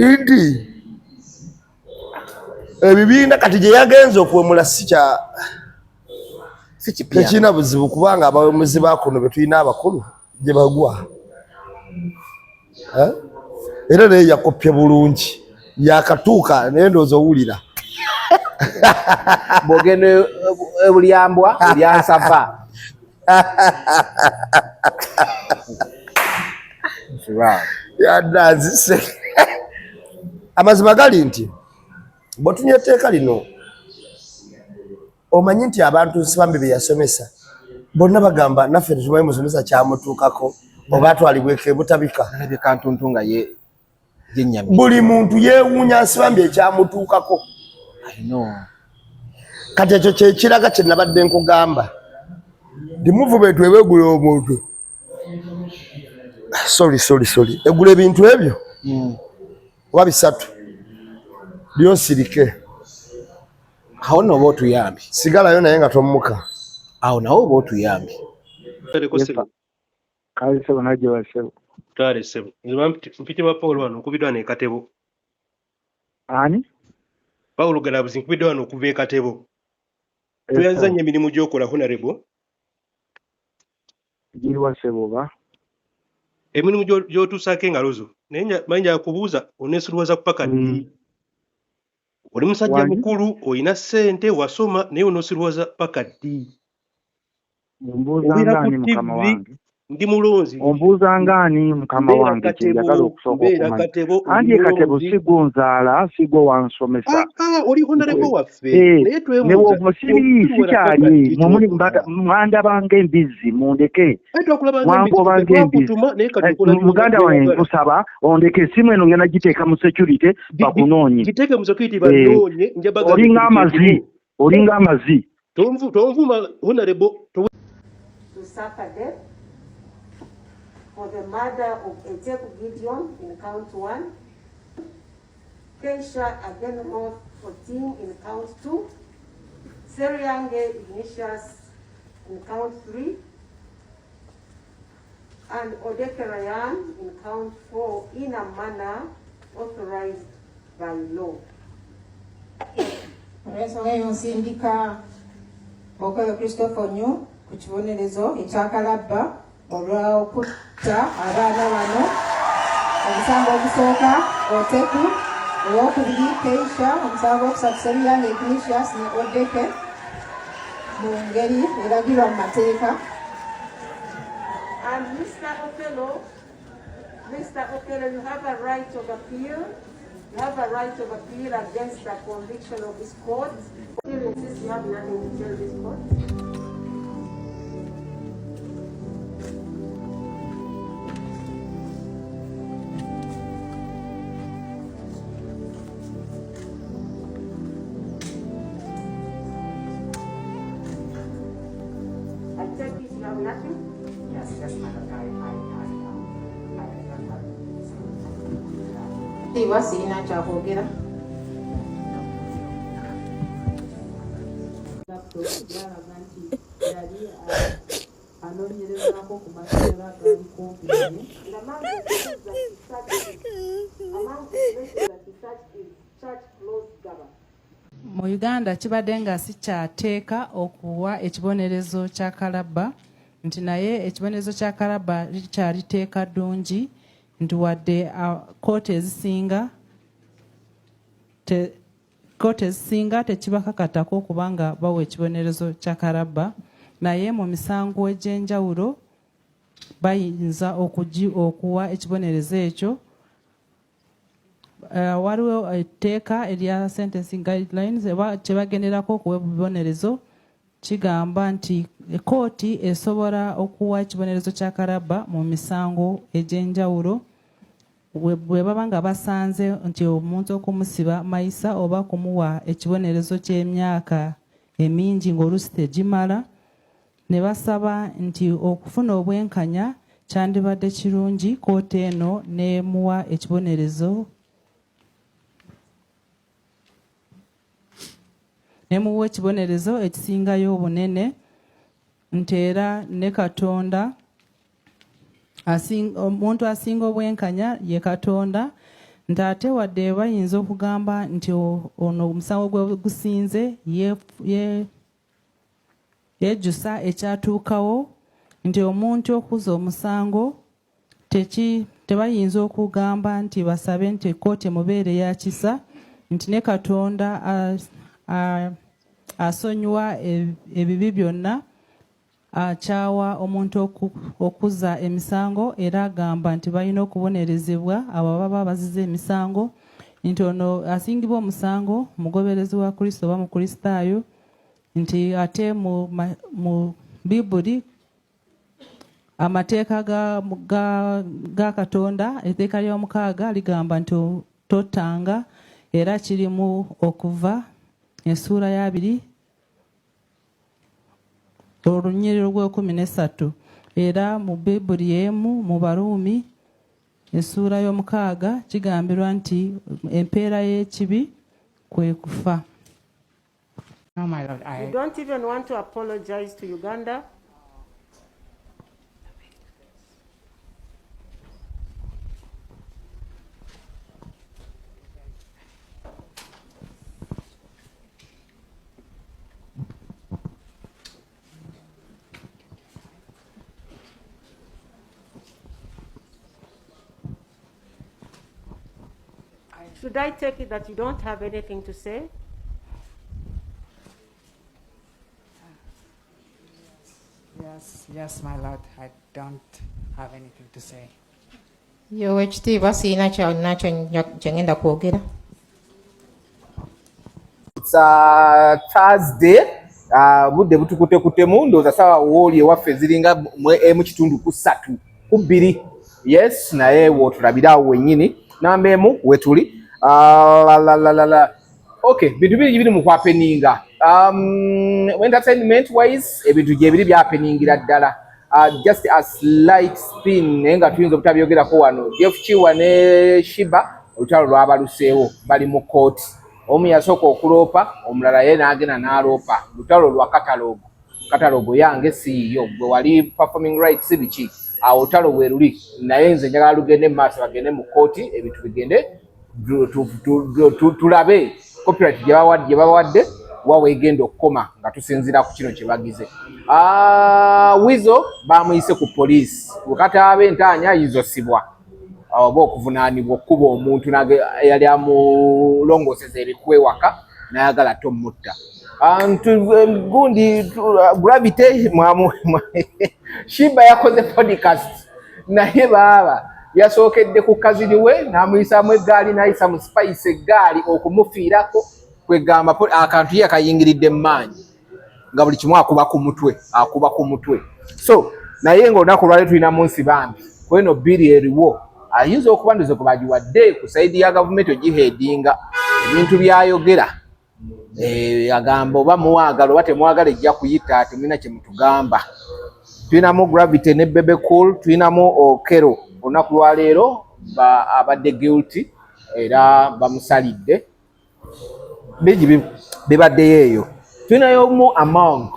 Nti ebibiina kati gye yagenze okuwemula si kya tekirina buzibu, kubanga abawemuzi bakuno be tulina abakulu gye bagwa, eh? Era naye yakoppye bulungi, yakatuuka naye ndowooza owulira. Bwogenda ebulyambwa eryansava. Yanazise. Amazima gali nti bwetunya etteeka lino, omanyi nti abantu Nsibambi bye yasomesa bonna bagamba naffe tetumanyi musomesa kyamutuukako oba atwalibweko ebutabika. Nalabye kantuntu nga ye buli muntu yeewuunya Nsibambi ekyamutuukako. Kati ekyo kyekiraga kye nabadde nkugamba nti movement eba egula omuntu, sorry, sorry, sorry, egula ebintu ebyo oba bisatu lyosirike. Awo nno oba otuyambye. Sigalayo naye nga tomuka. Awo nawe oba otuyambye. Kale ssebo, najje wa ssebo. Kale ssebo, nze mpitibwa Paul wano nkubiddwa wano e Katebo. Ani? Paul Galabuzi, nkubiddwa wano okuva e Katebo. Tweyanza nnyo emirimu gy'okola, Honorable. Giriwa ssebo oba? Emirimu gy'otuusaako engalo zo. Naye manyi njagala kubuuza, oneesuluwaza kupaka ddi? Oli musajja mukulu, olina ssente, wasoma, naye onoosuluwaza paka ddi? Ombuuza nga ani mukama wange? Ndi mulonzi. Ombuuza nga ani mukama wange? Kyenjagala okusooka okumanya. Anti Katebo si gwo nzaala, si gwo wansomesa. Oli honorable waffe. Naye twebuuza. Siri sikyali mwe mwandabanga embizzi, mundeke. Mwangobanga embizzi. Muganda wange, nkusaba ondeke, esimu eno ngenda giteeka mu security bakunoonye. Giteeke mu security banoonye. Olinga amazi, olinga amazi. Tonvuma, honorable. To suffer death for the murder of Eteku Gideon in count one, Keisha Agenroth 14 in count two, Seriange Ignatius in count three, and Odeke Ryan in count four in a manner authorized by law. Olw'ensonga eyo nsindika Okello Christopher Onyu ku kibonerezo ekyakalabba olw'okutta abaana bano. Omusango ogusooka Oteku, owokubiri Keisha, omusango ogwokusatu Seriyange Ignatius ne Odeke mu ngeri eragirwa mu mateeka. And Mr. Okello, Mr. Okello, you have a right of appeal. You have a right of appeal against the conviction of this court. Still insist you have nothing to tell this court. I take it you have nothing? Yes, madam. I don't have Tiibwa, sirina kyakwogera. Laptop gyalaga nti yali anoonyerezaako ku masomero agaali kumpi naye. And among the schools that he searched is, among the places that he searched is Church Close Gaba. Mu Uganda kibadde nga si kyateeka okuwa ekibonerezo kya kalabba, nti naye ekibonerezo kya kalabba likyali tteeka ddungi, nti wadde kooti ezisinga tekibakakatako okubanga bawa ekibonerezo kya kalabba, naye mu misango egy'enjawulo bayinza okuwa ekibonerezo ekyo. Waliwo etteeka erya sentencing guidelines oba kye bagenderako okuwa ebibonerezo, kigamba nti kooti esobola okuwa ekibonerezo kya kalabba mu misango egy'enjawulo bwe baba nga basanze nti omuntu okumusiba mayisa oba kumuwa ekibonerezo ky'emyaka emingi ng'oluusi tegimala, ne basaba nti okufuna obwenkanya kyandibadde kirungi kooti eno n'emuwa ekibonerezo ekisingayo obunene, nti era ne Katonda omuntu asinga obwenkanya ye Katonda. Nti ate wadde bayinza okugamba nti ono omusango gwe gusinze yejjusa ekyatuukawo, nti omuntu okuzza omusango tebayinza okugamba nti basabe nti ekkooti emubeere ya kisa, nti ne Katonda asonyiwa ebibi byonna, akyawa omuntu okuzza emisango, era agamba nti balina okubonerezebwa abo ababa baziza emisango, nti ono asingibwa omusango mugoberezi wa Kristo oba Mukristaayo, nti ate mu Bibuli amateeka ga Katonda, etteeka ly'omukaaga ligamba nti tottanga, era kirimu Okuva essuula ya 2 olunyiriri lw'ekumi n'essatu, era mu Bayibuli emu mu Baruumi essuula y'omukaaga kigambirwa nti empeera y'ekibi kwe kufa. No, my lord, I... You don't even want to apologize to Uganda? Should I take it that you don't have anything to say? Yes, yes, my lord, I don't have anything to say. Ye owekitiibwa, sirina kyonna kye ngenda kwogera. It's Thursday, budde butukutekutemu, ndowooza sawa wooli ewaffe ziringa 1.5 ku 2. Yes, naye wootulabira awo wennyini namba 1 wetuli. La. Okay, bintu bingi biri mu kwapeninga. Entertainment wise ebintu gye biri byapeningira ddala. Just a slight spin, naye nga tuyinza obutabyogerako wano. Jeff Kiwa ne Sheebah olutalo lwabaluseewo, bali mu kkooti. Omu yasooka okuloopa, omulala ye n'agenda n'aloopa. Lutalo lwa catalogue. Catalogue yange si yiyo, gwe wali performing rights biki. Awo olutalo we luli, naye nze njagala lugende mu maaso, bagende mu kkooti, ebintu bigende, tulabe copyright gye babawadde wa weegenda okukoma nga tusinziira ku kino kye bagize. Weasel bamuyise ku poliisi, bwe entaanya ayinza osibwa oba okuvunaanibwa okukuba omuntu eyali amulongooseza ebikwewaka n'ayagala tomutta. Gundi Gravity Sheebah yakoze podcast, naye baaba yasookedde ku kazini we n'amuyisaamu eggaali, n'ayisa mu Spice eggaali okumufiirako, kwegamba akantu ye akayingiridde mu maanyi nga buli kimu akuba ku mutwe, akuba ku mutwe. So naye ng'olunaku olwaleero tulina mu Nsibambi kweno bbiri eriwo, ayinza okuba ndoze gwe bagiwadde ku side ya gavumenti ogiheedinga ebintu byayogera. Agamba oba muwagala oba temwagala ejja kuyita, temulina kye mutugamba. Tulinamu Gravity ne Bebe Cool, tulinamu Okello olunaku lwaleero abadde guilty era bamusalidde bingi bibaddeyo eyo. Tulinayo mu Among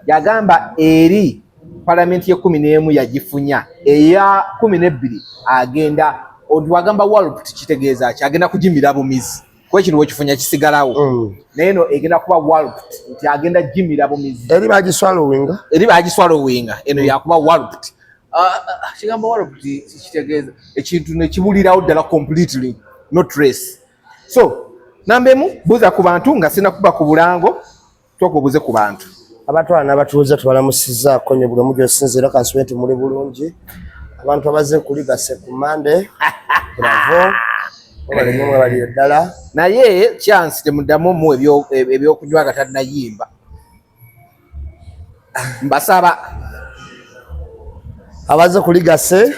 yagamba eri palamenti y'11 yagifunya, eya 12 agenda wagamba walped, kitegeeza ki? Agenda kugimira bumizi, kuba ekintu wekifunya kisigalawo. Naye eno egenda kuba walped, nti agenda gimira bumizi. Eri bagiswallowinga, eri bagiswallowinga, eno yakuba walped. Kigambo walped kitegeeza ekintu nekibulirawo ddala completely, no trace. So namba 1, buuza ku bantu nga sinakuba ku bulango, twaka obuuze ku bantu. Abatwala n'abatuuze tubalamusizzaako nnyo buli omu gy'osinziira, kansube nti muli bulungi. Abantu abazze kuligase ku Mande, bravo, mwebale nnyo, mwebalire ddala. Naye chance temuddamu omuwa ebyokunywa nga tannayimba, mbasaba. Abazze kuligase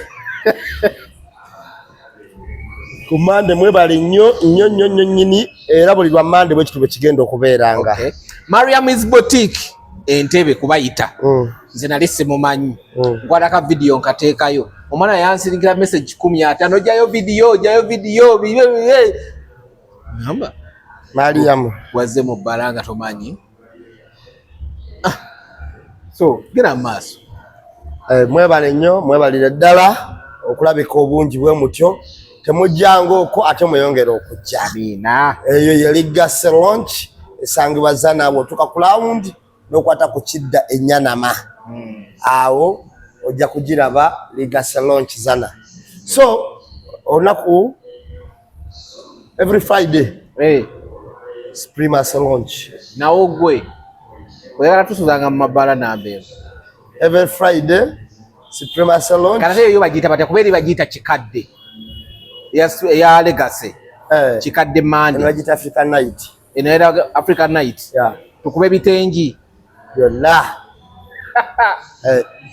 ku Mande mwebale nnyo nnyo nnyo nnyo nnyini, era buli lwa Mande bwe kityo bwe kigenda okubeeranga. Okay. Mariam is boutique Entebbe kubayita. Nze nali simumanyi. Nkwata ka video nkateekayo. Omwana yansindikira message 15, ojjayo video, ojjayo video. Ngamba Mariam wazze mu bbala nga tomanyi. So genda mu maaso. Mwebale nnyo, mwebalire ddala okulabika obungi bwe mutyo. Temujjanga okwo ate mweyongere okujja. Amiina. Eyo ye Legacy Launch esangibwa Zana, bw'otuuka ku round n'okwata ku kidda enyanama awo ojja kugiraba Legacy Launch Zana. So olunaku every Friday Supremacy Launch. Nawo gwe oyagala tusuzanga mu mabbala namba emu. Every Friday Supremacy Launch. Kati ate eyo bagiyita batya? Kuba eri bagiyita kikadde eya Legacy. Kikadde Monday. Eno bagiyita African Night. Eno era African Night. Yeah. Tukube bitengi byonna.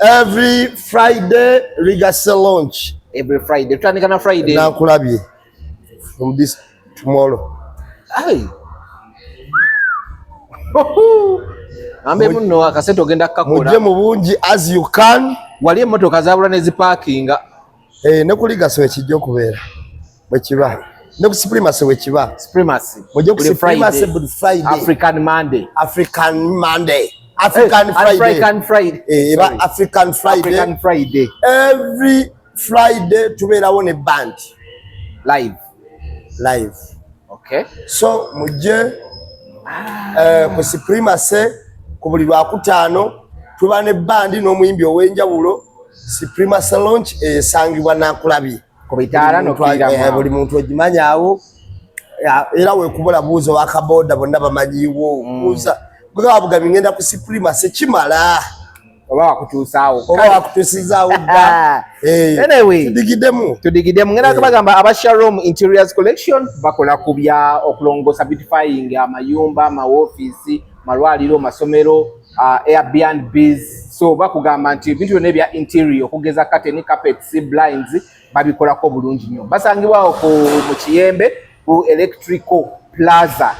Every Friday Legacy Launch. Every Friday. Tutandika na Friday. Nankulabye from this tomorrow. Ai. Ambe muno akasente ogenda kukakola. Mujje mu bungi as you can. Wali emmotoka zabula ne zipaakinga. Ne ku Legacy wekijja okubeera bwe kiba. Ne ku Supremacy bwe kiba. Supremacy. Mujje ku Buli Supremacy Friday. buli Friday. African Monday. African Monday. African Friday. African Friday. Eba Sorry. African Friday. African Friday. Every Friday tubeerawo ne band. Live. Live. Okay. So mujje ku Supremacy ku buli lwakutaano tuba ne bandi n'omuyimbi ow'enjawulo. Supremacy Launch esangibwa Nankulabye. Ku bitaala n'okkirira mu awo. Buli muntu ogimanya awo. Era weekubula buuza owakaboda bonna bamanyiwo. Buuza. Gwe wabugabi ngenda ku Supremacy kimala. Oba wakutuusaawo. Oba wakutuusizaawo dda. Anyway, tudigiddemu. Tudigiddemu. Ngenda kubagamba aba Shalom Interiors Collection bakola ku bya okulongoosa, beautifying amayumba, amawofiisi, malwaliro, masomero, Airbnbs. So bakugamba nti ebintu byonna ebya interior okugeza curtain, carpets, blinds babikolako bulungi nnyo. Basangibwawo mu Kiyembe ku Electrical Plaza.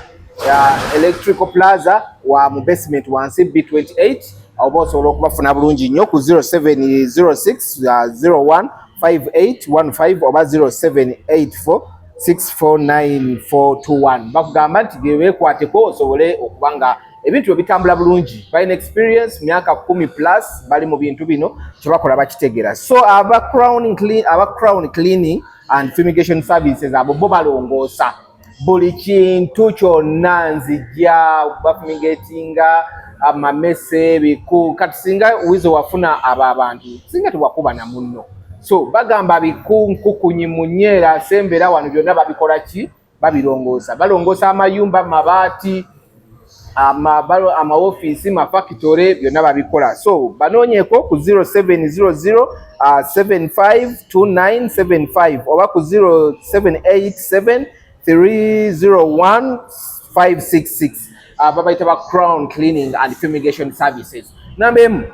Electrical Plaza wa mu basement wansi B28. Oba osobola okubafuna bulungi nnyo ku 0706 01 5815 oba 0784 649421. Bakugamba nti beekwateko osobole okuba nga ebintu byo bitambula bulungi. Balina experience myaka 10 plus bali mu bintu bino, kyebakola bakitegeera. So aba Crown Cleaning and Fumigation Services abo bo balongoosa buli kintu kyonna, nzijja bafumigatinga amamese biku. Kati singa wizo wafuna abo abantu singa tewakuba na munno. So bagamba biku nkukunyi munyeera sembera wano byonna babikola ki? Babirongoosa. Balongoosa amayumba, mabaati, amawofiisi, mafakitore byonna babikola. So banoonyeeko ku 0700 752975 oba ku 0787 301 566. Babayita ba Crown Cleaning and Fumigation Services. Namba emu,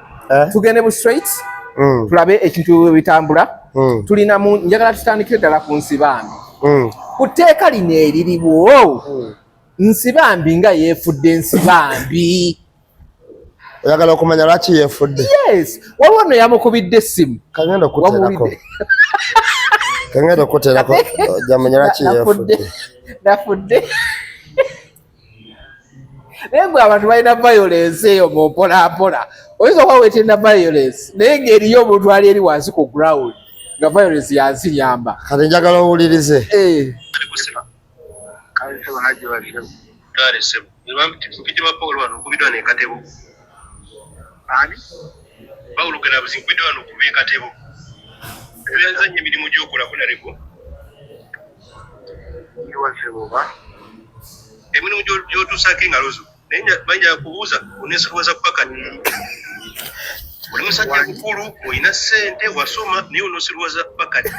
tugende bu straight tulabe ekintu bitambula. Tulinamu, njagala tutandikire ddala ku Nsibambi. Ku tteeka lino eririwo, Nsibambi nga yeefudde Nsibambi. Oyagala okumanya lwaki yeefudde? Yes, waliwo nno yamukubidde essimu. Kagenda okuteerako. Wamuwulidde? Kagenda okuteerako ojamanya lwaki yeefudde. Nafudde. Naye gwe abantu balina violence eyo mu mpola mpola. Oyinza okuba weetenda violence naye ng'eriyo omuntu ali eri wansi ku ground nga violence yansi nyamba. Kati njagala owulirize. Kale ssebo, mpitibwa Paul wano nkubiddwa ne Katebo. Ani? Paul Galabuzi nkubiddwa wano okuva e Katebo. Tweyanza nnyo emirimu gy'okola Honorable. Emirimu gy'otuusaako engalo zo. Naye njagala kubuuza oneesoboza paka ddi? Oli musajja mukulu, olina ssente, wasoma, naye onoosirwaza paka ddi?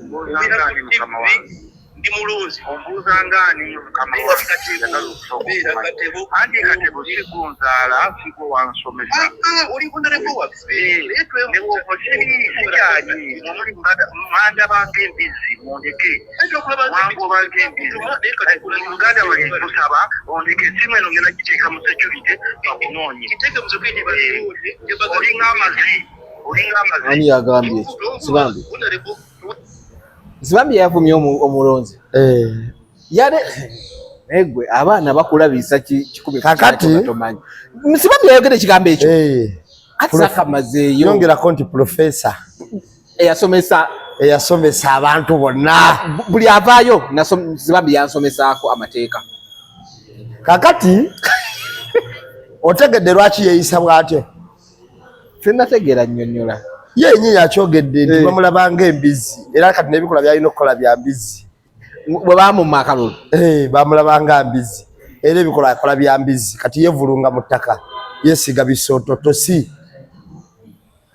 Ombuuza ng'ani mukama wange? Ndi mulonzi. Ombuuza ng'ani mukama wange? Njagala okusooka okumanya. Anti Katebo si gunzaala, si gwe wansomesa. Oli honorable waffe. Ne bw'oba sikyali, mwandaba ng'embizzi, mundeke. Mwangoba ng'embizzi. Muganda wange nkusaba ondeke, essimu eno ngenda giteeka mu security bakunoonye. Olinga amazi, olinga amazi. Ani yagambye ekyo? Nsibambi. Nsibambi yavumye omulonzi. Yale naye gwe abaana bakulabisa kikumi ku Kakati- kikumi tomanyi. Nsibambi yayogedde ekigambo ekyo. Ati sakamazeeyo. Yongerako nti professor. Eyasomesa. Eyasomesa abantu bonna. Buli avaayo Nsibambi yansomesaako amateeka. Kakati otegedde lwaki yeeyisa bw'atyo? Sinnategeera, nnyonnyola. Ye yennyini akyogedde nti bamulaba ng'embizzi, era kati n'ebikolwa by'alina okukola bya mbizzi. Bwe bamumma akalulu. Bamulaba nga mbizzi, era ebikolwa akola bya mbizzi. Kati yevulunga mu ttaka, yeesiga bisoototosi,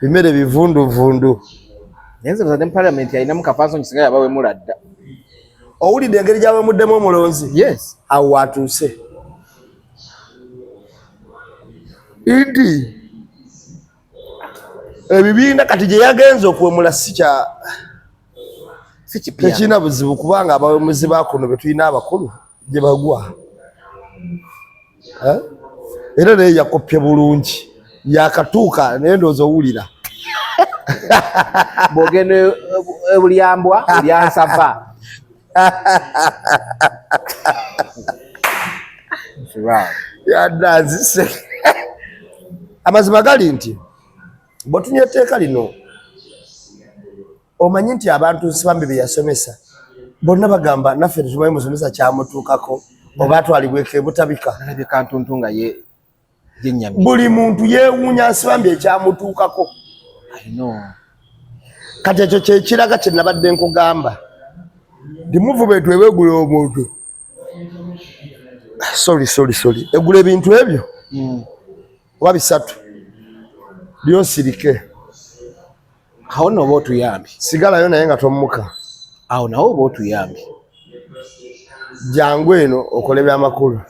bimere bivunduvundu. Naye nze ne parliament alinamu kafansonyi singa yabawemula dda. Owulidde engeri gy'awemuddemu omulonzi? Yes. Awo watuuse nti ebibiina kati gye yagenze okuwemula si kya Si kipya. Tekirina buzibu, kubanga abawemuzi bakuno be tulina abakulu gye bagwa. Eh? Era naye yakoppye bulungi, yakatuuka, naye ndowooza owulira. Bw'ogenda ebulyambwa olyansava. Yaddanzise. Amazima gali nti bw'otunya etteeka lino, omanyi nti abantu Nsibambi be yasomesa bonna bagamba naffe tetumanyi musomesa kyamutuukako oba atwalibweko ebutabika. Nalabye kantuntu nga ye yennyamye. Buli muntu yeewuunya Nsibambi ekyamutuukako. I know. Kati ekyo kyekiraga kye nabadde nkugamba nti movement eba egula omuntu, sorry, sorry, sorry, egula ebintu ebyo oba bisatu byosirike. Awo nno oba otuyambye. Sigalayo naye nga tomuka. Awo nawe oba otuyambye. Jangu eno okole byamakulu.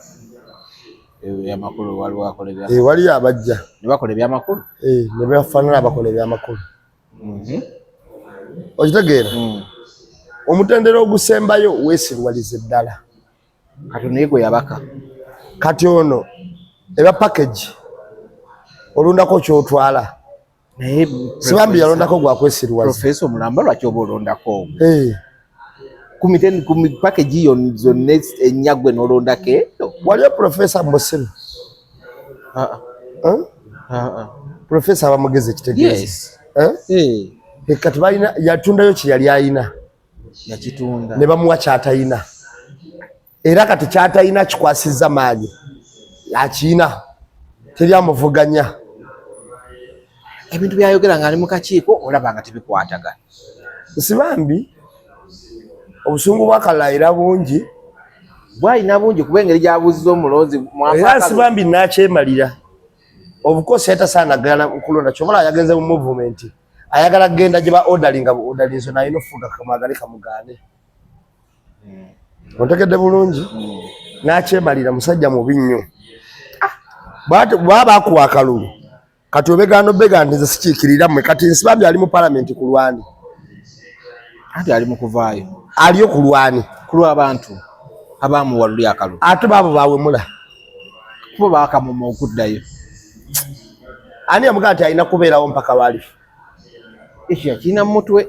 Ebyamakulu waliwo akola ebya Waliyo abajja ne bakola ebyamakulu. Ne bafaanana abakola ebyamakulu. Okitegeera? Omutendera ogusembayo weesirwaliza eddala. Kati naye gwe yabaka. Kati ono eba package, olundako kyotwala. Naye Sibambi yalondako gwakwesirwaza. Profesa omulamba, lwaki oba olondako ogwo? Eh. Ku package yo zonna ennya gwe n'olondako eyo? Waliyo profesa musiru? Ah, Eh? ah, ah. Profesa aba mugezi, ekitegeeza. Yes. Eh? Eh, Kati balina yatundayo kye yali ayina. Yakitunda. Ne bamuwa kyatayina, era kati kyatayina kikwasizza maanyi, akiina, teri amuvuganya. Ebintu byayogera ng'ali mu kakiiko olaba nga tebikwatagana. Nsibambi obusungu bwa Kalayira bungi. Bwalina bungi, kuba engeri gyabuuziza omulonzi. Era Nsibambi nakyemalira obukosi, yatasaanagana kulonda kyobola yagenze mu movement, ayagala kugenda gye ba orderinga bu orderinzo, nalina ofuuga kamagale kamugaane. Ontegedde bulungi? Nakyemalira musajja mubi nnyo. Bwaba bakuwa akalulu kati obegaana obega nti nze sikiikirira mmwe. Kati Nsibambi ali mu palamenti ku lwani? Anti ali mu kuvaayo. Aliyo ku lwani? Ku lw'abantu abamuwa luli akalulu. Ate baabo bawemula. Kuba baakamuma okuddayo. Ani yamugamba nti alina kubeerawo mpaka lwalifa? Ekyo yakirina mu mutwe.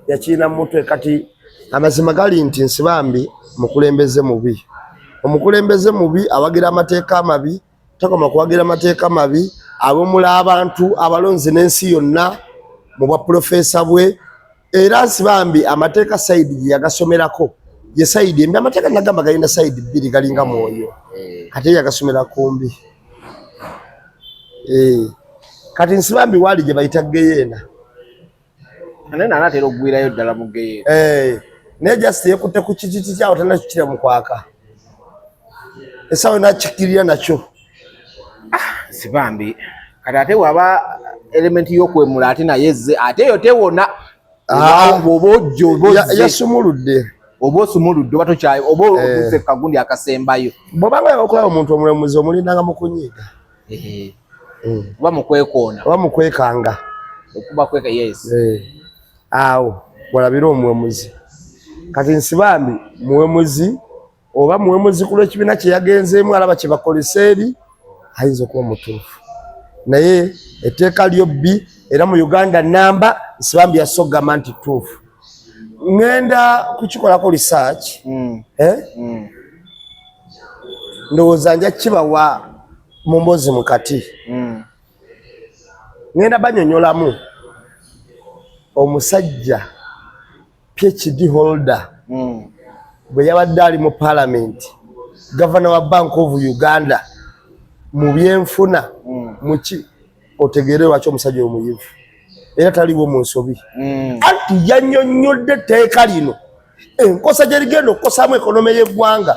Yakirina mu mutwe. Kati amazima gali nti Nsibambi mukulembeze mubi, omukulembeze mubi awagira amateeka amabi. Takoma kuwagira amateeka mabi, abomula abantu abalonzi n'ensi yonna mu bwa pulofeesa bwe. Era Nsibambi amateeka side gye yagasomerako ye side embi. Amateeka nagamba galina side bbiri, galinga mwoyo. Kati ye yagasomera kumbi. Kati Nsibambi waali gye bayita geyeena. Naye naanaatera okugwirayo ddala mu geyeena. Naye just yekutte ku kiti kikyawo, tanakikira mu kwaka, essaawa nakikirira nakyo. Nsibambi kati ate waba element y'okwemula, ate naye ezze, ate eyo tewona. Ah. Oba ojja oba ozze. Yasumuludde. Oba osumuludde, oba tokyayi, oba otuuse ku kagundi akasembayo. Bw'obanga okulaba omuntu omulamuzi, omulindanga mu kunyiiga. Oba mu kwekoona. Oba mu kwekanga. Okuba kweka, yes. Awo walabira omuwemuzi. Kati Nsibambi muwemuzi, oba muwemuzi ku lw'ekibiina kye yagenzeemu, alaba kye bakolesa eri, ayinza okuba mutuufu, naye etteeka lyo bbi. Era mu Uganda namba Nsibambi yasogamba nti tuufu. Ŋŋenda kukikolako research. Eh? Ndowooza nja kibawa mu mboozi mukati. Ŋŋenda banyonyolamu omusajja. PhD holder bwe yabadde ali mu palamenti, gavana wa Bank of Uganda mu byenfuna muki, otegeere lwaki omusajja omuyivu era taliwo mu nsobi. Anti yannyonnyodde etteeka lino, enkosa gye ligenda okukosaamu economy y'eggwanga,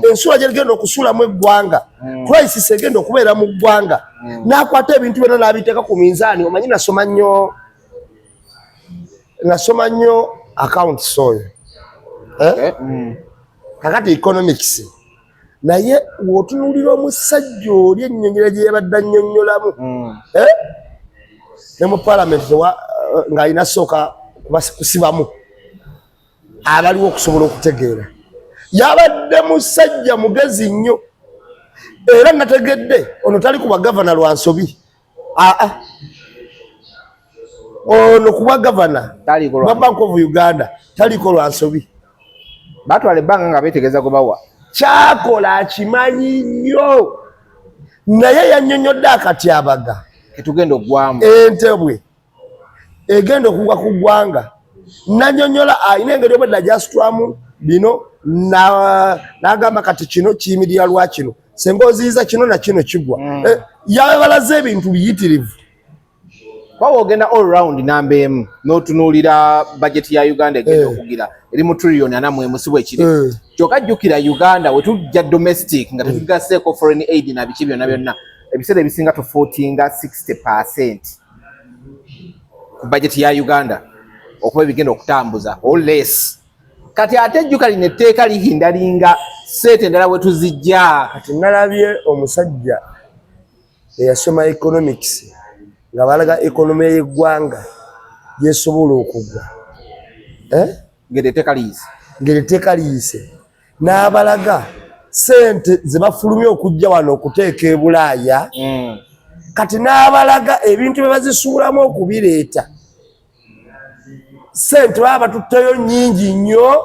ensula gye ligenda okusuulamu eggwanga, crisis egenda okubeera mu ggwanga, n'akwata ebintu byonna n'abiteeka ku minzaani. Omanyi nasoma nnyo, nasoma nnyo accounts oyo, eh? Kakati economics, naye w'otunuulira omusajja oli ennyonyola gye yabadde annyonnyolamu, eh? Ne mu palamenti ng'alina sooka kusibamu abaliwo okusobola okutegeera. Yabadde musajja mugezi nnyo, era nategedde ono tali ku bagavana lwa nsobi. Aa, ono kuba gavana Taliiko lwa wa Bank of Uganda taliko lwa nsobi. Batwala ebbanga nga beetegeza gwe bawa. Kyakola akimanyi nnyo, naye yannyonnyodde akatyabaga ketugenda oggwamu, entebwe egenda okugwa ku ggwanga. Nanyonyola alina engeri obwedda gyasitwamu bino, n'agamba kati kino kiyimirira lwa kino, senga oziyiza kino na kino kigwa. Eh, yabalaze ebintu biyitirivu. Kuba wogenda all round namba emu n'otunuulira budget ya Uganda egenda okugira eri mu trillion 41, si bwe kiri? Eh. Kyokka jjukira Uganda wetujja domestic nga tetugaseeko foreign aid na biki byonna byonna, ebiseera ebisinga tufootinga 60% ku budget ya Uganda okuba ebigenda okutambuza or less. Kati ate jjuka lino etteeka lihindalinga sente endala wetuzijja. Kati nalabye omusajja eyasoma economics nga balaga economy y'eggwanga gyesobola okugwa, eh? Ngeri etteeka liyise. Ngeri etteeka liyise, n'abalaga sente ze bafulumya okujja wano okuteeka e Bulaaya. Kati n'abalaga ebintu bye bazisuulamu okubireeta, sente baba batutteyo nnyingi nnyo,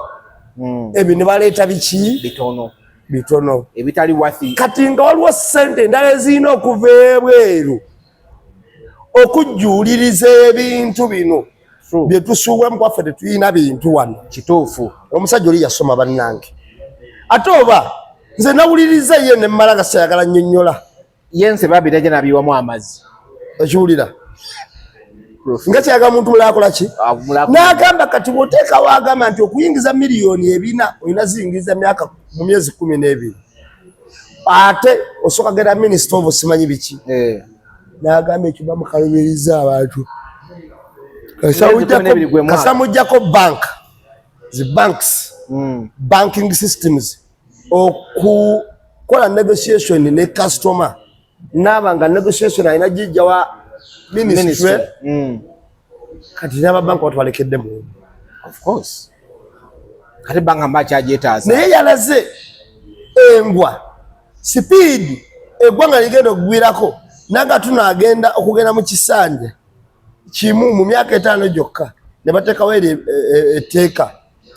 ebyo ne baleeta biki? Bitono. Bitono. Ebitali wathi. Kati nga waliwo sente endala ezirina okuva ebweru okujjuuliriza ebintu bino bye tusuubulamu, kwaffe tetulina bintu wano. Kituufu. Omusajja oli yasoma, bannange. Ate oba nze nawuliriza ye ne mmala nga sayagala nnyonnyola. Yense babiraja nabiwamu amazzi. Ekiwulira nga kyayagala muntu mulala akola ki? N'agamba kati bw'oteekawo, agamba nti okuyingiza miliyoni 400 olina ziyingiza myaka mu myezi 12, ate osooka genda minisita of simanyi biki. N'agamba ekyo bamukalubiriza abantu. Myezi 12 gwe mwaka. Kasamujjako bank, zi banks, banking systems okukola negotiation ne customer, naaba nga negotiation alina gijja wa ministry. Kati n'ababanka batwalekedde mu Of course, kati banka mba kyagyetaaza. Naye yalaze engwa sipiidi eggwanga ligenda okugwirako, naga tunaagenda okugenda mu kisanja kimu mu myaka 5 gyokka ne bateekawo eri etteeka.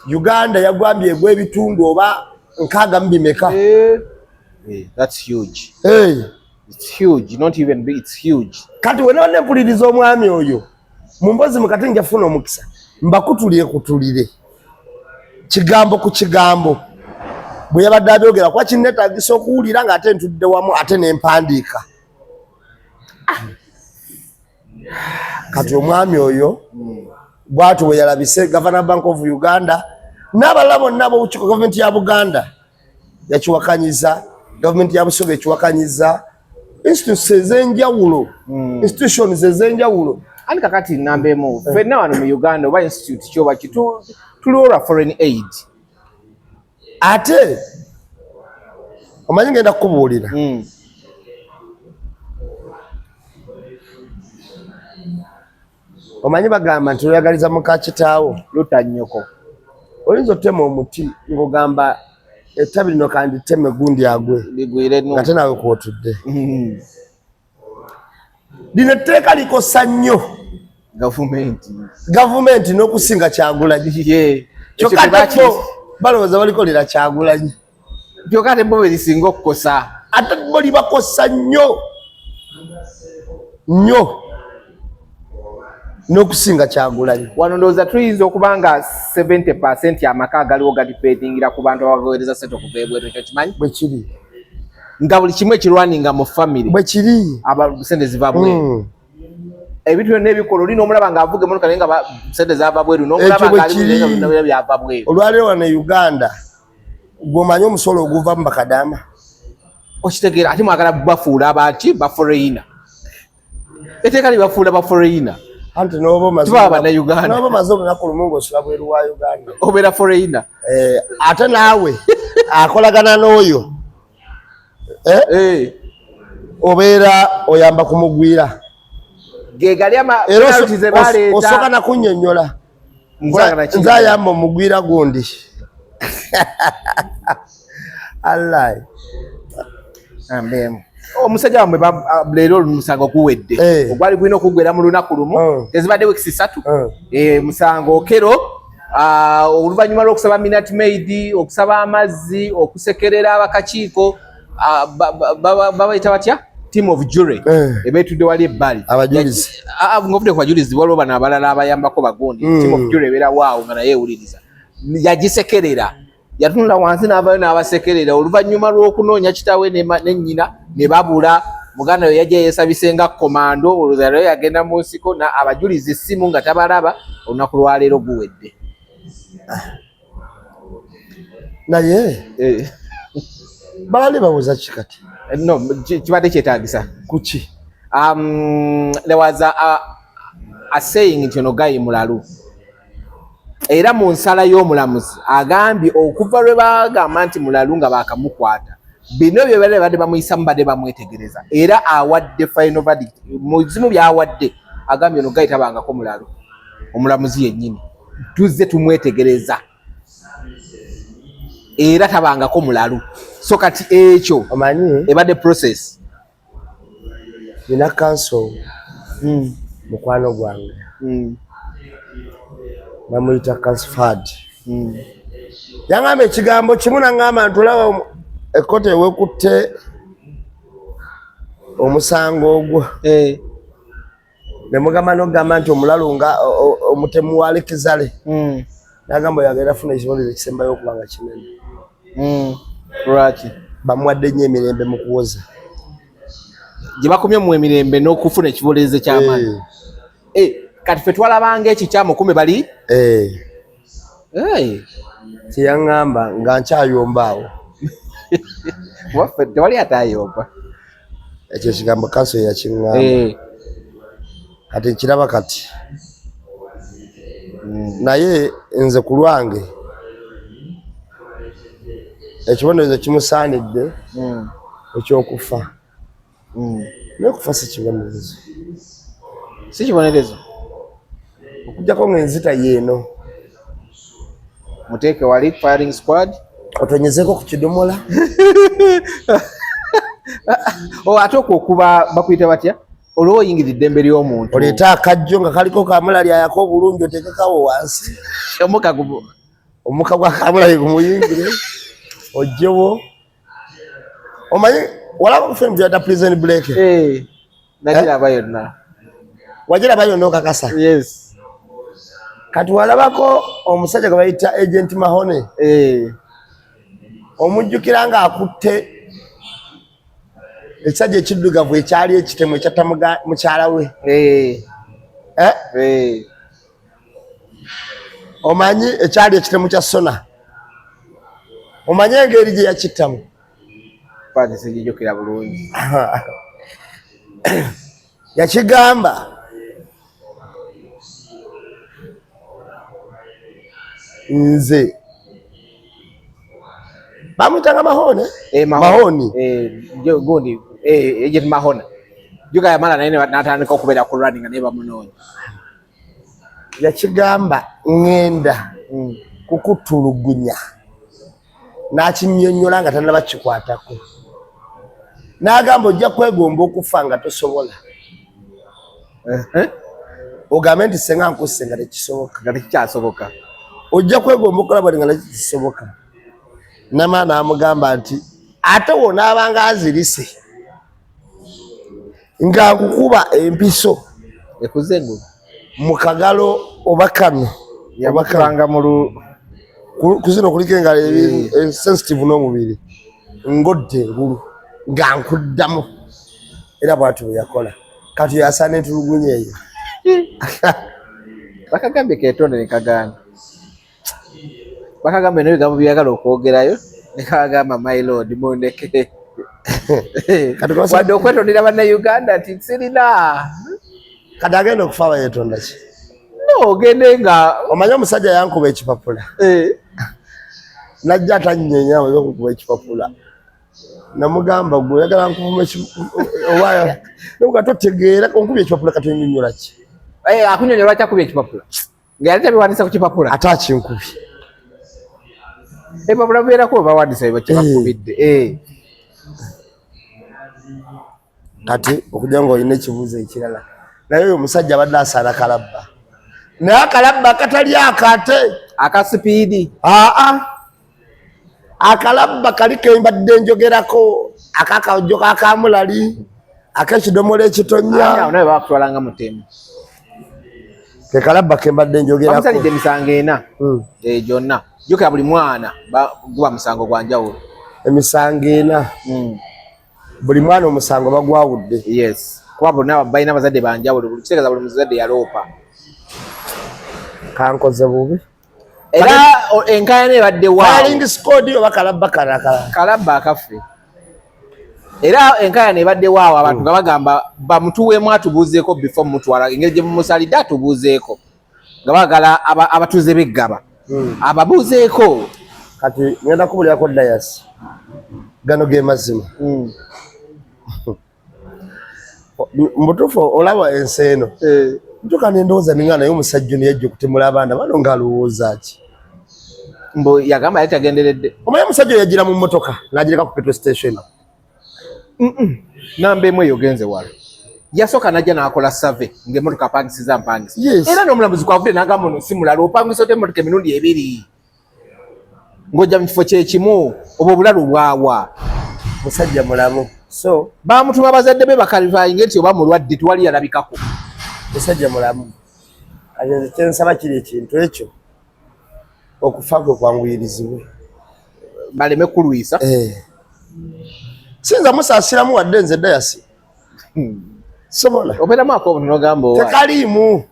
Uganda yagwambye egwa ebitundu oba nkaaga mu bimeka. Eh, that's huge. Hey. It's huge, not even big, it's huge. Kati wena nempuliriza omwami oyo mu mbozi mukati, nja funa omukisa mbakutulire kutulire kigambo ku kigambo bwe yabadde abyogera, kuba kinnetaagisa okuwulira ng'ate ntudde wamu ate nempandiika. Kati omwami oyo bwatyo bwe yalabise, Governor Bank of Uganda n'abalala bonna ab'obukiiko. Gavumenti ya Buganda yakiwakanyiza, gavumenti ya Busoga ekiwakanyiza, institutes ez'enjawulo, institutions ez'enjawulo. Ani kakati namba emu, ffenna wano mu Uganda oba institute kyoba kitu tuliwo lwa foreign aid. Ate omanyi ngenda kukubuulira, omanyi bagamba nti oyagaliza muka kitaawo luta nnyoko. Oyinza otema omuti ng'ogamba ettabi lino kanditeme gundi agwe ligwire nu nga te naawe kwotudde. Lino etteeka likosa nnyo gavumenti. Gavumenti n'okusinga Kyagulanyi. Kyokka Ekyo ate bo balowooza balikolera Kyagulanyi. Kyokka ate bo berisinga okukosa. Ate bo libakosa nnyo nnyo. N'okusinga Kyagulanyi. Wano ndowooza tuyinza okuba nga 70% amaka agaliwo gadipendingira ku bantu abaweereza ssente okuva ebweru, ekyo kimanyi? Bwe kiri. Nga buli kimu ekirwaninga mu famire Bwe kiri. Aba sente ziva bweru. Ebintu byonna ebikola, oli n'omulaba ng'avuga emmotoka naye nga sente zava bweru, n'omulaba Ekyo bwe ng'ali kiri. mu byonna byava bweru. Olwaleero wano e Uganda gw'omanyi omusolo oguva mu bakadaama. Okitegeera? Ate mwagala bafuula abaki? Baforeigner. Etteeka libafuula baforeigner. Anti n'oba omaze Tuba Bannayuganda. N'oba omaze olunaku lumu ng'osula bweru wa Uganda, obeera foreigner. Eh, ate naawe akolagana n'oyo, eh, obeera oyamba kumugwira. Ge gali ama Era penalty ze baleeta. Osooka nakunnyonnyola. Nzanga na Nze ayamba omugwira gundi Allah. Ambeemu. Omusajja wamwe leero omusango guwedde. Eh. Ogwali gulina okuggwera mu lunaku lumu. Tezibadde weeks 3. Eh, musango Okello, oluvannyuma lw'okusaba Minute Maid, okusaba amazzi, okusekerera abakakiiko, babayita batya, team of jury ebeetudde wali ebbali. Abajulizi. Ng'ovudde ku bajulizi, waliwo bano abalala abayambako bagundi. Team of jury ebeera waawo nga naye ewuliriza. Yagisekerera, yatunula wansi n'avayo n'abasekerera oluvannyuma lw'okunoonya kitaawe ne nnyina ne babula. Muganda we yajja yeesabise nga komando, olowooza leero yagenda mu nsiko na abajulizi essimu nga tabalaba. Olunaku lwaleero guwedde. Naye baali bawoza ki kati? No, kibadde kyetaagisa. Kuki? There was a saying nti ono guy mulalu, era mu nsala y'omulamuzi agambye okuva lwe bagamba nti mulalu nga bakamukwata, bino bye badde badde bamuyisamu, badde bamwetegereza, era awadde final verdict. Mu zimu byawadde agambye ono guy tabangako mulalu. Omulamuzi yennyini, tuzze tumwetegereza era tabangako mulalu. So kati ekyo Omanyi, ebadde process. Nina counsel mukwano gwange, bamuyita Casfad. Yaŋŋamba ekigambo kimu, naŋŋamba nti olaba ekkooti ewekutte omusango ogwo. Ne mugamba n'okugamba nti omulalu nga omutemu wa Alexale. N'agamba oyo agenda funa ekibonerezo ekisembayo okuba nga kinene. Lwaki? Bamuwadde nnyo emirembe mu kuwoza. Gye bakomye mu emirembe n'okufuna ekibonerezo eky'amaanyi. Eh. Eh, kati ffe twalabanga ekikyamu, kumbe bali Eh. Kyeyaŋŋamba nga nkyayomba awo. Waffe tewali atayomba. Ekyo ekigambo counsel yakiŋŋamba. Kati nkiraba kati. Naye nze ku lwange ekibonerezo kimusaanidde ekyokufa. Naye okufa si kibonerezo. Si kibonerezo. Okuggyako ng'enzita yeeno. Muteeke wali firing squad. Otonyezeko ku kidomola. Oh, ate okwo okuba bakuyita batya, olwo oyingira eddembe ly'omuntu. Oleete akajjo nga kaliko kamulali ayaka obulungi, oteekekawo wansi. Omukka gumu. Omukka gwa kamulali gumuyingire, ojjewo. Omanyi walaba ku film gyata Prison Break? Eh, nagiraba yonna. Wagiraba yonna, okakasa? Yes. Kati walabako omusajja gwe bayita Agent Mahone? Eh. Omujjukira ng'akutte ekisajja ekiddugavu ekyali ekitemu ekyatta mukyala we? Eh. Eh? Eh. Omanyi ekyali ekitemu kya Sona? Omanyi engeri gye yakittamu? Paati sijijukira bulungi. Yakigamba nze bamuyitanga Mahone. Eh, Mahoni. Eh, gundi, Agent Mahona. Juga yamala naye n'atandika okubeera ku running naye bamunoonya. Yakigamba ŋŋenda kukutulugunya, n'akinnyonnyola nga tannaba kikwatako, n'agamba ojja kwegomba okufa nga tosobola, ogambe nti senga nkusse nga tekisoboka. Nga tekikyasoboka. Ojja kwegomba okukola bwati nga nakyo kisoboka. Nama n'amugamba nti ate wonaabanga azirise nga nkukuba empiso ekuze engulu. Mu kagalo oba kano oba kano Yamukubanga mu lu Ku zino kuliko engalo sensitive n'omubiri ngodde engulu nga nkuddamu, era bwatyo bwe yakola. Kati yasaana entulugunya eyo. Bakagambye ketonde ne kagaana. Bakagambye n'ebigambo byeyagala okwogerayo ne kagamba my lord mundeke. Kati kwasa- Wadde okwetondera bannayuganda nti sirina. Kati agenda okufa aba yeetonda ki? No, ogende nga Omanyi omusajja yankuba ekipapula, najja atanyenya amaze okukuba ekipapula, namugamba gwe oyagala nkuvuma oba noga totegeera, onkubye ekipapula kati onyonyola ki? Akunyonyola lwaki akubye ekipapula nga yali tabiwandiisa ku kipapula. Ate akinkubye. Ebipapula bibeerako bwe bawandiisa bye bakibakubidde. Kati okujja nga olina ekibuuzo ekirala, naye oyo omusajja abadde asaana kalabba, naye akalabba akatali akate Aka sipiidi. Aa, akalabba kali kembadde njogerako, akakajjo kakamulali akekidomola ekitonya. Awo nawe bakutwala nga mutemu. Ke kalabba kembadde njogerako. Bamusalidde emisango ena. Gyonna jjukira buli mwana guba musango gwa njawulo. Emisango ena. Buli mwana omusango bagwawudde. Yes, kuba bonna balina abazadde banjawulo, buli kitegeeza buli muzadde yaloopa. Kankoze bubi. Era enkaayana ebadde waawo. Firing squad oba kalabba kalakala. Kalabba akaffe. Era enkaayana ebadde waawo, abantu nga bagamba bamutuweemu atubuuzeeko before mutwala, engeri gye mumusalidde atubuuzeeko, nga baagala abatuuze b'eggaba ababuuzeeko. Kati ngenda kubulyako dayasi, gano ge mazima. Mubutuufu olaba ensi eno ntuka nendowooza ninga, naye omusajja ono yajja okutemula abaana bano ng'alowooza ki? Mbu yagamba yali tagenderedde. Omanyi omusajja oyo yagira mu mmotoka n'agireka ku petrol station. Namba emu eyo genze wala. Yasooka najja n'akola survey ng'emmotoka apangisiza mpangisa. Era n'omulamuzi kwavudde n'agamba ono si mulala, opangisa otya emmotoka emirundi ebiri ng'ojja mu kifo kyekimu, obwo obulalu bwawa? Musajja mulamu. So baamutuma abazadde be bakalifayinge nti oba mulwadde, tewali yalabikako. Musajja mulamu. Kati nze kyensaba kiri ekintu ekyo okufa kwe kwanguyirizibwe, baleme kulwisa. Siyinza musaasiramu wadde nze dayasi sobola. Obeeramu ak'obuntu n'ogamba owa. Tekaliimu.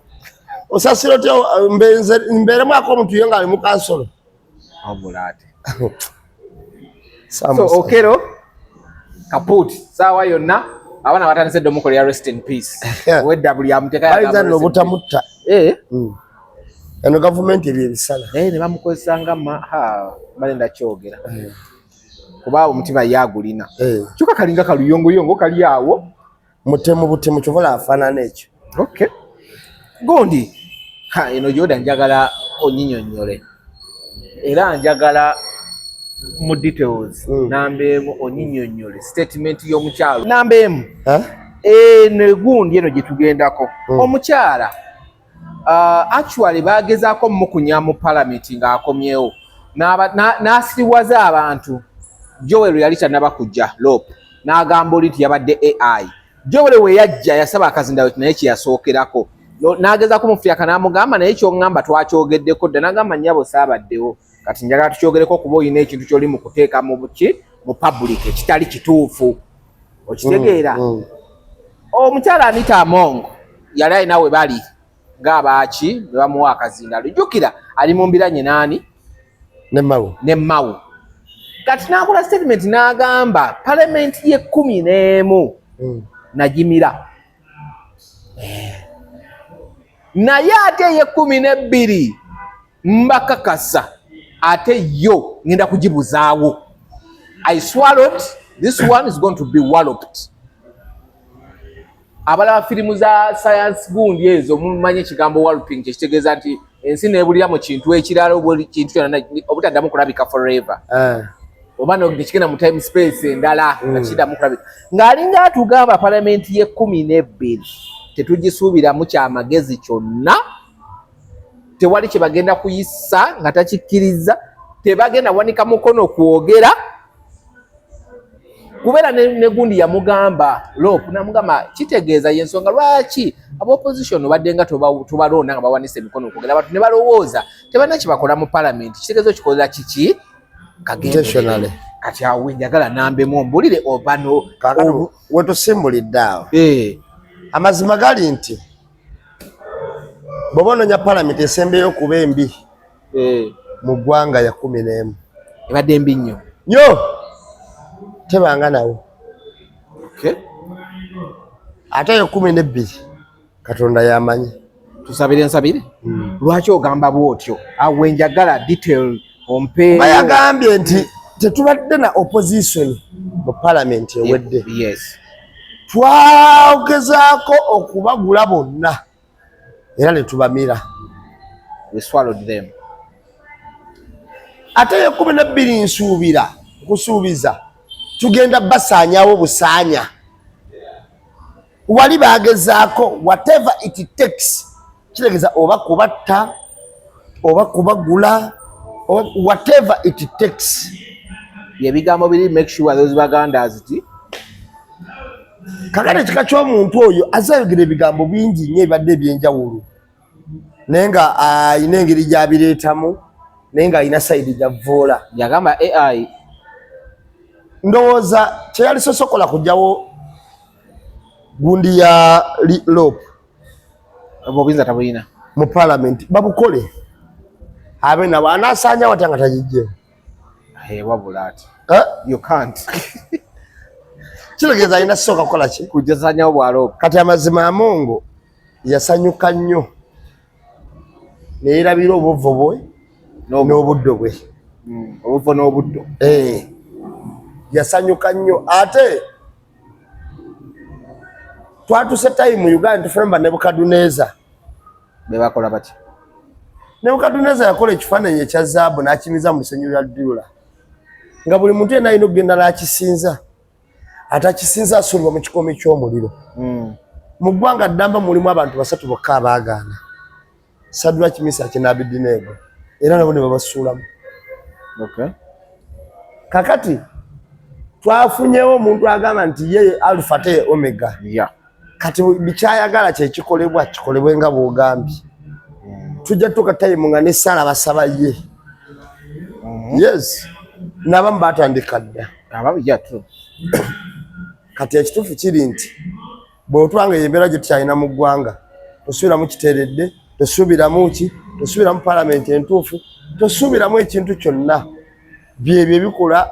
Osaasira otya mbeeremu ak'omuntu ye ng'ali mu kansolo? Wabula ate. So Okello kaput saawa yonna abaana batandise dde omukolera rest in peace. Owedda buli amuteeka Bayinza nno obutamutta. Eno gavumenti ebyo ebisala. Ne bamukozesa nga ha, balenda kyogera. Kuba omutima ye agulina. Kyokka kalinga kaluyongoyongo kali awo. Mutemu butemu, kyova afaanana ekyo. Okay. Gondi, ha, eno gyoda njagala onyinyonnyole. Era njagala mu details. Namba emu onyinyonnyole statement y'omukyalo. Namba emu. Eno egundi eno gye tugendako. Omukyala actually bagezaako mukunya mu parliament ng'akomyewo n'asiriwaza abantu. Joel yali tannaba kujja LOP n'agamba oli nti yabadde AI. Joel we yajja yasaba akazindaalo naye kye yasookerako n'agezaako mufyaka n'amugamba naye ky'oŋŋamba twakyogeddeko dda, n'agamba nnyabo saabaddewo, kati njagala tukyogereko kuba olina ekintu ky'oli mu kuteeka mu ki mu public ekitali kituufu, okitegeera? Omukyala Anita Among yali alina we bali ng'abaaki ne bamuwa akazindaalo, jjukira ali mu mbiranye n'ani? Ne Mao. Ne Mao. Kati n'akola statement n'agamba palamenti y'ekkumi n'emu nagimira, naye ate ey'ekkumi n'ebbiri mbakakasa ate yo ngenda kugibuzaawo. I swallowed this one is going to be walloped. Abalaba firimu za science gundi ezo mumanyi ekigambo walloping kyekitegeeza nti ensi nebulira mu kintu ekirala oba kintu kyonna obutaddamu kulabika forever. Oba nekigenda mu time space endala nga kiddamu kulabika. Ng'alinga atugamba palamenti y'ekkumi n'ebbiri tetugisuubiramu kyamagezi kyonna, tewali kye bagenda kuyisa nga takikkiriza, tebagenda wanika mukono kwogera. Kubeera ne gundi yamugamba lop namugamba kitegeeza yensonga lwaki aba opposition obadde nga tobalonda nga bawanise emikono okwogera abantu ne balowooza tebalina kyebakola mu parliament, kitegeeza okikolera kiki kagenderere. Kati awo njagala nambemu ombulire obano wetusimbulidde awo. Amazima gali nti bw'oba onoonya palamenti esembeyo okuba embi mu ggwanga ya 11. Ebadde mbi nnyo nnyo, tebanga nawo. Ate eyo 12 Katonda yamanyi. Tusabire nsabire. Lwaki ogamba bw'otyo? Awo njagala detail ompe. Bayagambye nti tetubadde na opposition mu palamenti ewedde. Twagezaako okubagula bonna era ne tubamira. We swallowed them. Ate eyo 12 nsuubira nkusuubiza tugenda basaanyawo busaanya. Wali bagezaako whatever it takes, kitegeeza oba kubatta oba kubagula, whatever it takes. Ebigambo biri make sure those Bagandas ti kakati ekika ky'omuntu oyo azze ayogera ebigambo bingi nnyo ebibadde ebyenjawulo, naye nga alina engeri gy'abireetamu, naye ng'alina sayidi gy'avvoola. Yagamba AI. Ndowooza kyeyali sosokola kujjawo gundi ya lop obuyinza tabulina mu palamenti, babukole abe nabo anaasaanya watya nga tagijjewo. Wabula ati you can't. Kitegeeza alina sooka kukola ki kujasanyawo bwalop. Kati amazima Amongo yasanyuka nnyo neyerabira obuvo bwe n'obuddo bwe. Obuvo n'obuddo. Yasanyuka nnyo. Ate twatuse time mu Uganda tufune ba Nebukaduneza. Bebakola batya? Nebukaduneza yakola ekifaananyi ekya zaabu n'akimiza mu lusenyu lwa Dula, nga buli muntu yenna alina okugenda n'akisinza, atakisinza asuulibwa mu kikoomi ky'omuliro. Mu ggwanga ddamba mulimu abantu basatu bokka abaagaana, Sadraki, Misaki n'Abeduneego, era nabo ne babasuulamu. Kakati twafunyewo omuntu agamba nti ye Alpha te Omega. Kati bikyayagala kyekikolebwa kikolebwe nga bw'ogambye. Tujja tutuuka time nga n'essaala basaba ye. Yes, n'abamu batandika dda. Kati ekituufu kiri nti bw'otwanga eyo embeera gye tukyalina mu ggwanga, tosuubiramu kiteeredde, tosuubiramu ki, tosuubiramu palamenti entuufu, tosuubiramu ekintu kyonna. Byebyo ebikola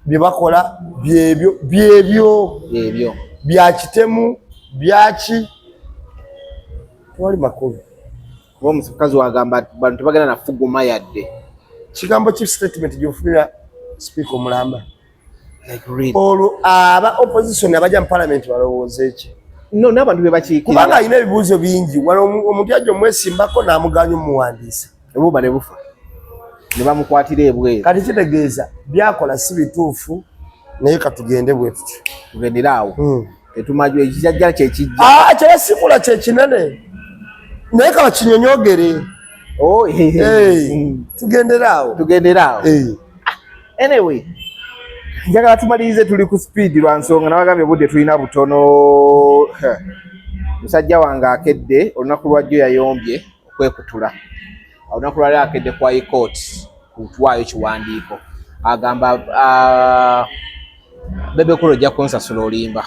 bye bakola, byebyo byebyo Byebyo bya kitemu byaki, tewali makulu. Kuba omukazi wagamba bantu tebagenda na fuguma yadde. Kigambo ki statement gy'ofunira sipiika omulamba? Like really. Olwo aba opposition abajja mu parliament balowooza eki? No, n'abantu be bakiikirira. Kubanga alina ebibuuzo bingi. Wano omuntu yajja omwesimbako n'amuganya omuwandiisa. Obuba ne bufa. Ne bamukwatira ebweru. Kati kitegeeza byakola si bituufu, naye katugende bwe tutyo. Tugendere awo. Tetumajwe ekijajja kye kijja. Kyebasikula kye kinene. Naye kaba kinyonyogere. Oh, tugendere awo. Tugendere awo. Anyway, njagala tumalirize, tuli ku speed lwa nsonga nabagambye obudde tulina butono. Musajja wange akedde olunaku lwajjo yayombye okwekutula. Olunaku lwali akedde ku High Court kutuwaayo kiwandiiko agamba Bebe Cool ojja kunsasula olimba.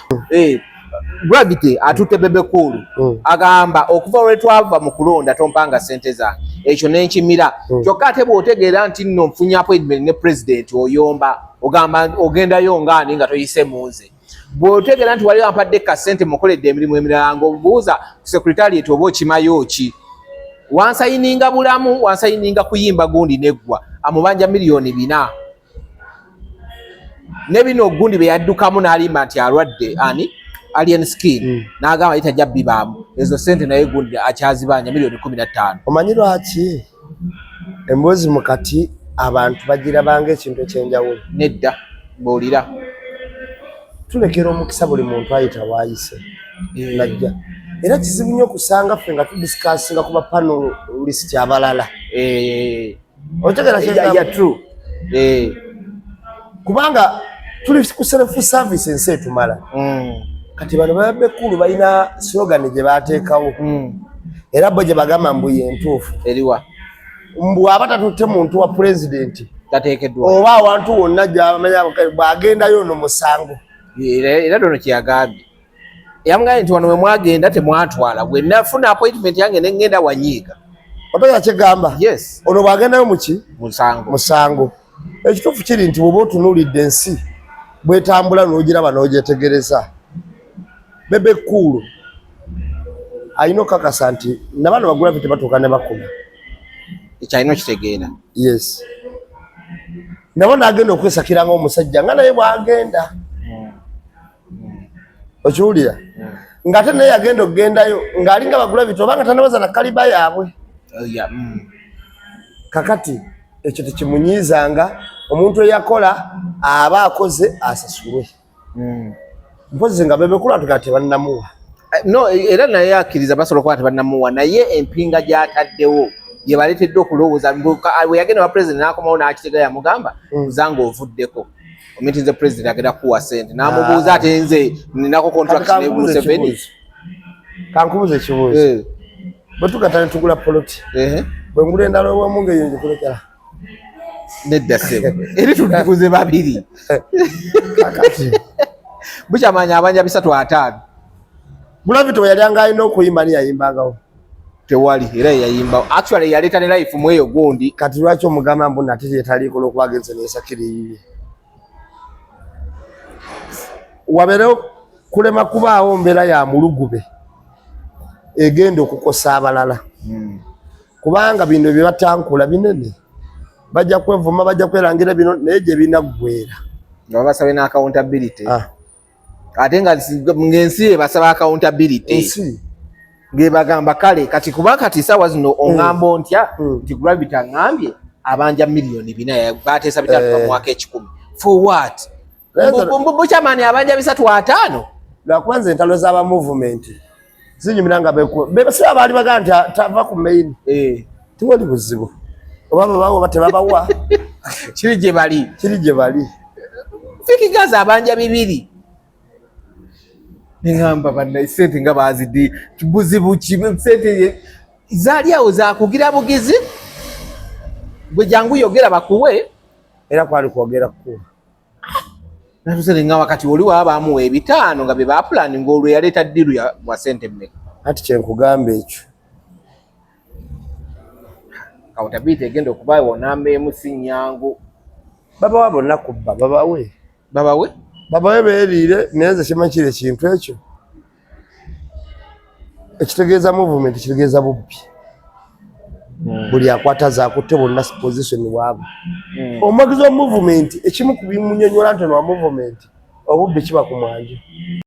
Gravity atutte Bebe Cool agamba okuva lwe twava mu kulonda tompanga ssente zange, ekyo nenkimira. Kyokka ate bw'otegeera nti nno nfunye appointment ne president oyomba ogamba ogendayo ngaani nga toyise mu nze. Bw'otegeera nti waliwo ampadde ka ssente mukoledde emirimu emirala ng'obuuza ku secretariat oba okimayo ki, wansayininga bulamu, wansayininga kuyimba gundi neggwa, amubanja 4 miliyoni. Ne bino gundi bye yaddukamu n'alimba nti alwadde ani Alien Skin n'agamba ye tajja bibaamu ezo ssente, naye gundi akyazibanja miliyoni 15. Omanyi lwaki emboozi mu kati abantu bagirabanga ekintu ekyenjawulo? Nedda, mbuulira. Tulekera omukisa buli muntu ayita waayise najja, era kizibu nnyo okusanga ffe nga tudiscussinga ku bapanelist abalala. Otegera? Yeah, true. Kubanga Tuli ku self service, ensi etumala. Kati bano babekulu balina slogan gye bateekawo, era bo gye bagamba mbu yentuufu. Eriwa? Mbu aba tatutte muntu wa pulezidenti tateekeddwa oba awantu wonna gyamanya bw'agendayo ono musango. Era dono kyeyagambye, yamugambye nti wano we mwagenda temwatwala, bwe nafuna appointment yange ne ŋŋenda wanyiiga. Otoya kyegamba? Yes. Ono bw'agendayo muki? Musango. Musango. Ekituufu kiri nti bw'oba otunuulidde ensi bwetambula n'ogiraba n'ogyetegereza, Bebe Cool alina okukakasa nti nabano bagulafi tebatuuka ne bakuba. Ekyalina okitegeera. Yes, nabo n'agenda okwesakira ng'omusajja nga naye bw'agenda, okiwulira, ng'ate naye yagenda okugendayo ng'alinga bagulabiti obanga tanabaza na kaliba yaabwe. Oh, yeah. Kakati ekyo tekimunyiizanga. Omuntu eyakola aba akoze asasulwe. Mpozi nga Bebe Cool tugaa tebannamuwa. No, era naye akkiriza basobola okuba tebannamuwa, naye empinga gy'ataddewo yebaleetedde okulowooza. Bwe yagenda wa president n'akomawo n'akitega, yamugamba, "Zange ovuddeko omitinze president, agenda kukuwa sente." N'amubuuza, "Ate nze ninako contract ne Museveni?" Kankubuuza ekibuuzo. Bwe tugata ne tugula poloti, bwe ngula endala owamu ngaeyo ngikulekera? Nedda ssebo, eri tutuguze babiri. Kakati bukyamanya abanja 350. Gravity bwe yali nga alina okuyimba, ni yayimbangawo? Tewali, era yeyayimba actually yaleeta ne life mu eyo gundi. Kati lwaki omugamba mbu nate yetaliiko olwokuba agenze nesakira eyiye? Wabeerewo kulema kubaawo mbeera ya mulugube egenda okukosa abalala, kubanga bino bye batankula binene, bajja kwevuma, bajja kwerangira bino, naye gye binaggweera nga babasabe ne accountability. Ah. Ate nga ng'ensi ebasaba accountability. Ensi ng'ebagamba kale kati kuba kati saawa zino oŋŋamba ontya nti Gravity aŋŋambye abanja 4 miliyoni, bateesa 500 bamuwako 100, for what? Bukyamani abanja 350. Lwakuba nze entalo z'aba movement zinyumira nga bebasiba baali bagaa nti tava ku main. Tiwali buzibu, oba babawa oba tebabawa. Kiri gye bali. Kiri gye bali. Fik Gaza abanja 200, neŋŋamba banna sente nga baziddi buzibu ki? Sente zaali awo zakugira bugizi, gwe jangu yogera bakuwe. Era kwali kwogera kukuwa. Natuse neŋŋamba kati oli waba bamuwa 500 nga be bapulani ng'olwo yaleeta deal ya wa sente mmeka? Anti kyenkugamba ekyo. Accountability egenda okubawo namba emu si nnyangu. Babawa bonna kubba, babawe. Babawe. Babawe beeriire, naye nze kimanyi kiri ekintu ekyo ekitegeeza movement kitegeeza bubbi. Buli akwata zakutte bonna position bwaba omuwagizi wa movement, ekimu ku bimunyonyola nti ono wa movement, obubbi kiba ku mwanjo.